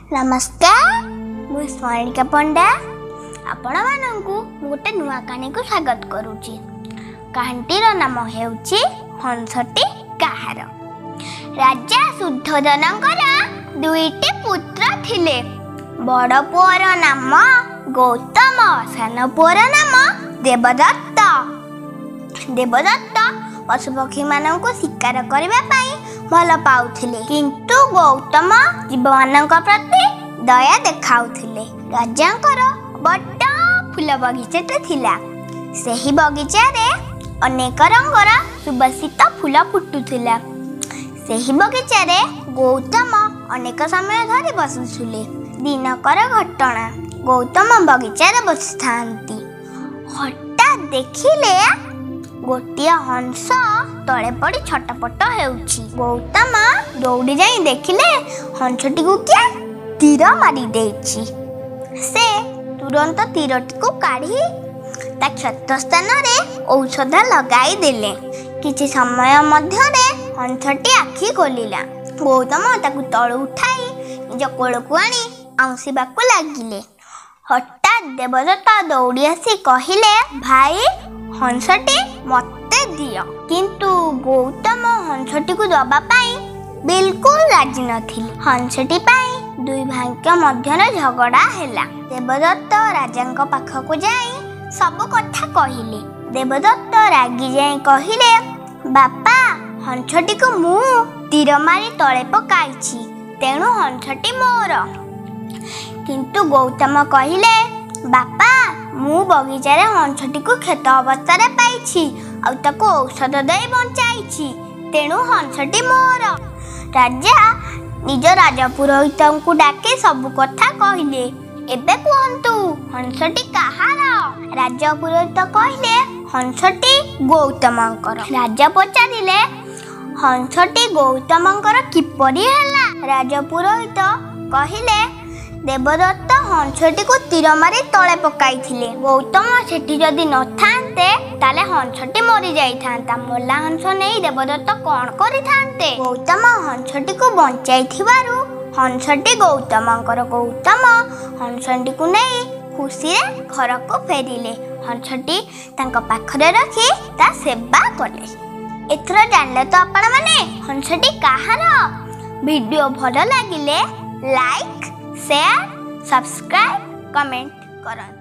ନମସ୍କାର, ମୁଁ ସ୍ମରଣିକା ପଣ୍ଡା। ଆପଣମାନଙ୍କୁ ମୁଁ ଗୋଟେ ନୂଆ କାହାଣୀକୁ ସ୍ୱାଗତ କରୁଛି। କାହାଣୀଟିର ନାମ ହେଉଛି ହଂସଟି କାହାର। ରାଜା ଶୁଦ୍ଧୋଦନଙ୍କର ଦୁଇଟି ପୁତ୍ର ଥିଲେ। ବଡ଼ ପୁଅର ନାମ ଗୌତମ, ସାନ ପୁଅର ନାମ ଦେବଦତ୍ତ। ଦେବଦତ୍ତ ପଶୁପକ୍ଷୀମାନଙ୍କୁ ଶିକାର କରିବା ପାଇଁ ଭଲ ପାଉଥିଲେ, କିନ୍ତୁ ଗୌତମ ଜୀବମାନଙ୍କ ପ୍ରତି ଦୟା ଦେଖାଉଥିଲେ। ରାଜାଙ୍କର ବଡ଼ ଫୁଲ ବଗିଚାଟେ ଥିଲା। ସେହି ବଗିଚାରେ ଅନେକ ରଙ୍ଗର ସୁବାସିତ ଫୁଲ ଫୁଟୁଥିଲା। ସେହି ବଗିଚାରେ ଗୌତମ ଅନେକ ସମୟ ଧରି ବସୁଥିଲେ। ଦିନକର ଘଟଣା, ଗୌତମ ବଗିଚାରେ ବସିଥାନ୍ତି। ହଠାତ୍ ଦେଖିଲେ ଗୋଟିଏ ହଂସ ତଳେ ପଡ଼ି ଛଟପଟ ହେଉଛି। ଗୌତମ ଦୌଡ଼ି ଯାଇ ଦେଖିଲେ ହଂସଟିକୁ କିଏ ତୀର ମାରି ଦେଇଛି। ସେ ତୁରନ୍ତ ତୀରଟିକୁ କାଢ଼ି ତା କ୍ଷତ ସ୍ଥାନରେ ଔଷଧ ଲଗାଇ ଦେଲେ। କିଛି ସମୟ ମଧ୍ୟରେ ହଂସଟି ଆଖି ଖୋଲିଲା। ଗୌତମ ତାକୁ ତଳୁ ଉଠାଇ ନିଜ କୋଳକୁ ଆଣି ଆଉଁସିବାକୁ ଲାଗିଲେ। ହଠାତ୍ ଦେବଦତ୍ତ ଦୌଡ଼ି ଆସି କହିଲେ, ଭାଇ, ହଂସଟି ମତେ ଦିଅ। କିନ୍ତୁ ଗୌତମ ହଂସଟିକୁ ଦେବା ପାଇଁ ବିଲକୁଲ ରାଜି ନଥିଲେ। ହଂସଟି ପାଇଁ ଦୁଇ ଭାଇଙ୍କ ମଧ୍ୟରେ ଝଗଡ଼ା ହେଲା। ଦେବଦତ୍ତ ରାଜାଙ୍କ ପାଖକୁ ଯାଇ ସବୁ କଥା କହିଲେ। ଦେବଦତ୍ତ ରାଗି ଯାଇ କହିଲେ, ବାପା, ହଂସଟିକୁ ମୁଁ ତୀର ମାରି ତଳେ ପକାଇଛି, ତେଣୁ ହଂସଟି ମୋର। କିନ୍ତୁ ଗୌତମ କହିଲେ, ବାପା, ମୁଁ ବଗିଚାରେ ହଂସଟିକୁ କ୍ଷତ ଅବସ୍ଥାରେ ପାଇଛି ଆଉ ତାକୁ ଔଷଧ ଦେଇ ବଞ୍ଚାଇଛି, ତେଣୁ ହଂସଟି ମୋର। ରାଜା ନିଜ ରାଜପୁରୋହିତଙ୍କୁ ଡାକି ସବୁ କଥା କହିଲେ। ଏବେ କୁହନ୍ତୁ, ହଂସଟି କାହାର? ରାଜପୁରୋହିତ କହିଲେ, ହଂସଟି ଗୌତମଙ୍କର। ରାଜା ପଚାରିଲେ, ହଂସଟି ଗୌତମଙ୍କର କିପରି ହେଲା? ରାଜପୁରୋହିତ କହିଲେ, ଦେବଦତ୍ତ ହଂସଟିକୁ ତୀର ମାରି ତଳେ ପକାଇଥିଲେ। ଗୌତମ ସେଠି ଯଦି ନଥାନ୍ତେ, ତାହେଲେ ହଂସଟି ମରିଯାଇଥାନ୍ତା। ମଲା ହଂସ ନେଇ ଦେବଦତ୍ତ କ'ଣ କରିଥାନ୍ତେ? ଗୌତମ ହଂସଟିକୁ ବଞ୍ଚାଇଥିବାରୁ ହଂସଟି ଗୌତମଙ୍କର। ଗୌତମ ହଂସଟିକୁ ନେଇ ଖୁସିରେ ଘରକୁ ଫେରିଲେ। ହଂସଟି ତାଙ୍କ ପାଖରେ ରଖି ତା ସେବା କଲେ। ଏଥର ଜାଣିଲେ ତ ଆପଣମାନେ ହଂସଟି କାହାର? ଭିଡ଼ିଓ ଭଲ ଲାଗିଲେ ଲାଇକ୍, ସେୟାର, ସବସ୍କ୍ରାଇବ୍, କମେଣ୍ଟ କରନ୍ତୁ।